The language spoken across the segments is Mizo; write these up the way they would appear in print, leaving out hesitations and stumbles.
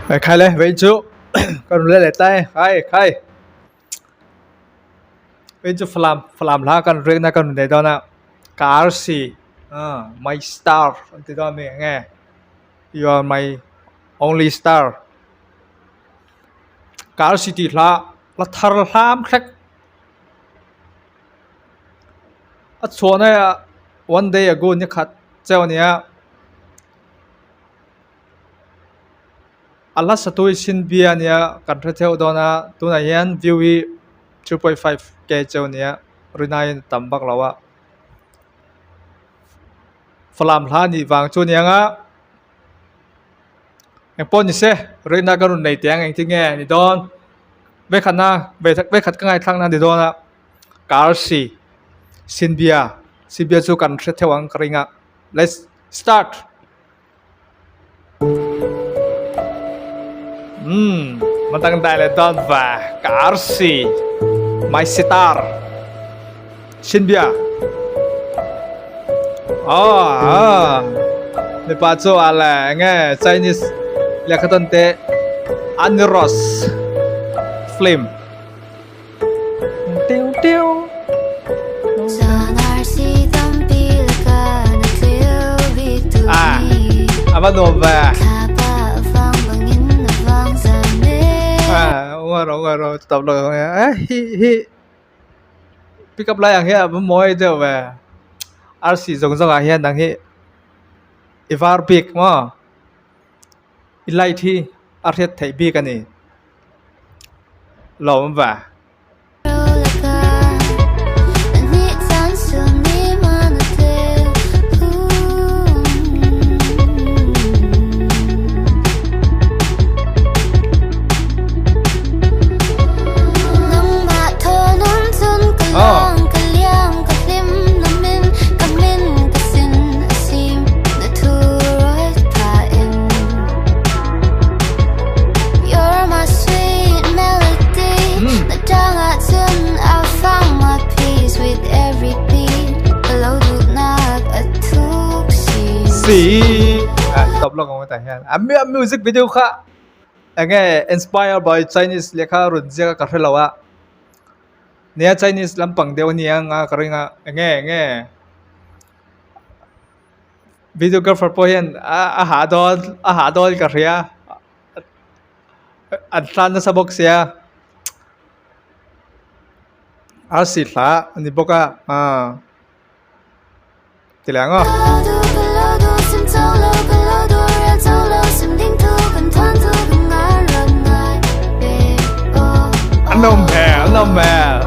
Khai le vei chu ka rawn let leh ta e khai khai vei chu falam falam hla kan riak na kan rawn nei dawn a ka arsi ah my star an ti dawn a mi eng nge you are my only star ka arsi tih hla la thar hlam hlek a chhuahna one day ago ni khat cheu a ni a. A hla satu hi Sinbia a nia kan hre theuh dawn a tunah hian view hi 2.5 k cheu a nia rinaiin a tam vak lo a falam hla a nih vang chu a ni ang a engpawh ni se rinna ka rawn nei teh ang engtin nge a ni dawn vekhatna vekhat ka ngaithlakna a ni dawn a Karsi Sinbia Sinbia chu kan hre theuh ang ka ring a let's start. Umm matang dai le dawn va ka arsi my sitar Shinbia oh ah mipa chu a le enge Chinese lehkha tawn te Aniros film Ah a va nuam ve ah uar rawh uar rawh tawp lo eh hi hi pick up lai ang hi a va mawi deuh ve arsi zawng zawng ah hian nang hi i var bik maw i light hi a hriat theih bik a ni lo awm ve. Tawp lawk ang tah hian a music video kha enge inspire by Chinese lehkha rawn ziak a ka hre lo a. Nia Chinese lampang deuh a ni ang a ka ring a enge enge videographer pawh hian a hah dawn a hah dawn ka hria an tlan nasa bawk sia arsi hla a ni bawk a aaa. Ti leh ang aw. An awm hmel an awm hmel.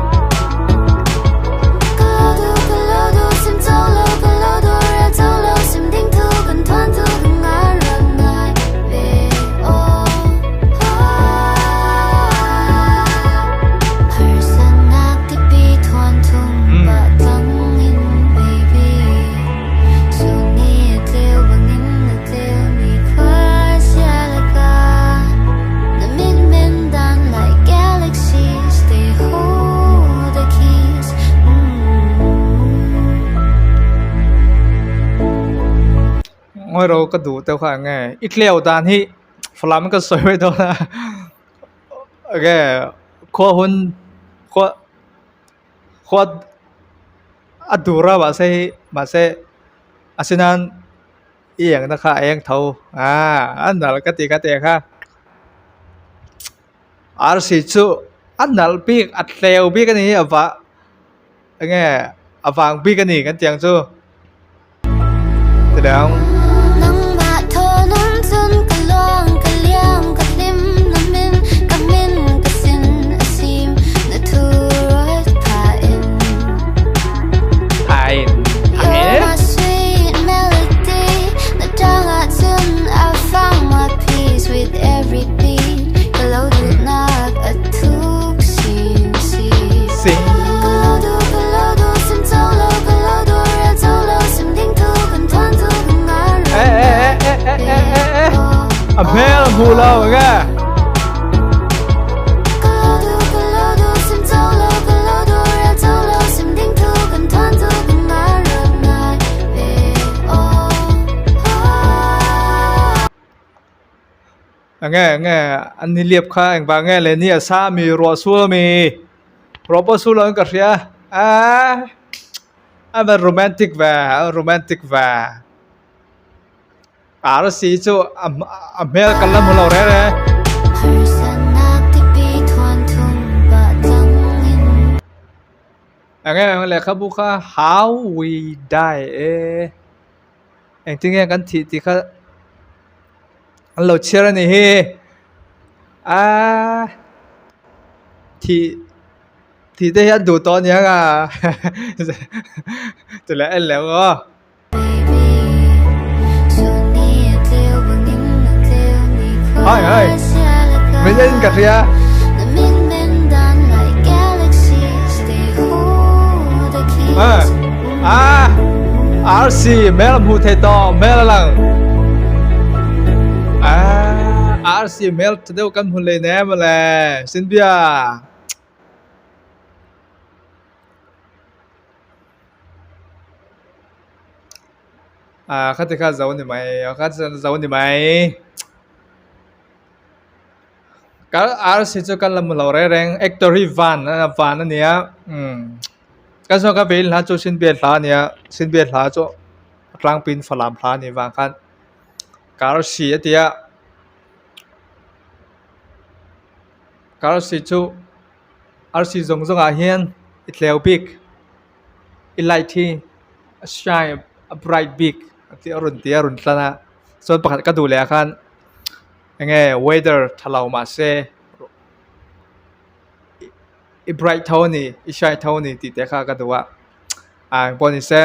Ngawi ro ka duh deuh kha eng nge i tleu dan hi falam ka sawi mai dawn a enge khua hun khua khua a dur a mahse hei mahse a si nan i engna kha a eng tho ah a nalh ka ti ka tih kha arsi chu a nalh bik a tleu bik a ni hi a vah enge a vang bik a ni kan tih ang chu. A hmel a hmuh lo enge. Enge enge an niliap kha engvang nge le ni a sa ami ruah sul ami ruah pawh sul lo in ka hria aaa a va romantic ve a romantic ve arsi chu a a hmel kan la hmu lo reng reng. Enge eng lehkhabu kha how we die e. Engtin nge kan thih tih kha an lo chhiar a nih hi aaa thih thih te hi an duh tawh aniang a ti leh en leh aw. Hai hai min en ka hria. A RC hmel a hmuh theih tawh hmel a lang a RC hmel tha deuh kan hmu leh nen mawle Sinbia. A khati kha zo ni mai kha zo ni mai. Ka RC chu kan la hmu lo reng reng actor hi van van a nia umm kan sawn ka veil hla chu sinbial hla a nia sinbial hla chu a tlangpuiin falam hla a nih vang khan ka RC a ti a ka RC chu RC zawng zawng ah hian i tleu bik i light hi a shine a bright bik a tih a rawn ti a rawn tlan a chuan pakhat ka duh leh ah khan. Enge weather tha lo mahse i bright tho a ni i shine tho a ni tih te kha ka duh a ah engpawh ni se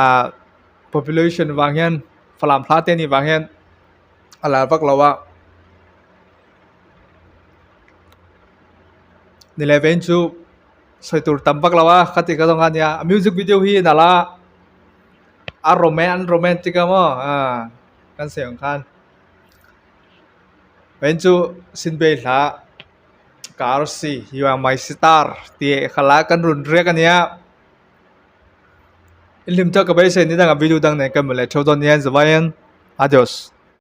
ah population vang hian falam hla te anih vang hian a lar vak lo a ni leh vein chu sawi tur tam vak lo a khati ka zawng a nia a music video hi nalh a a romantic a maw ah. Kan sawi ang khan vawiin chu Sinbei hla ka arsi you are my star tih kha la kan rawn riak a nia i hlim theuh ka beisei ni dangah video dang nen kan hmu leh theuh dawn nia zavaiin adios.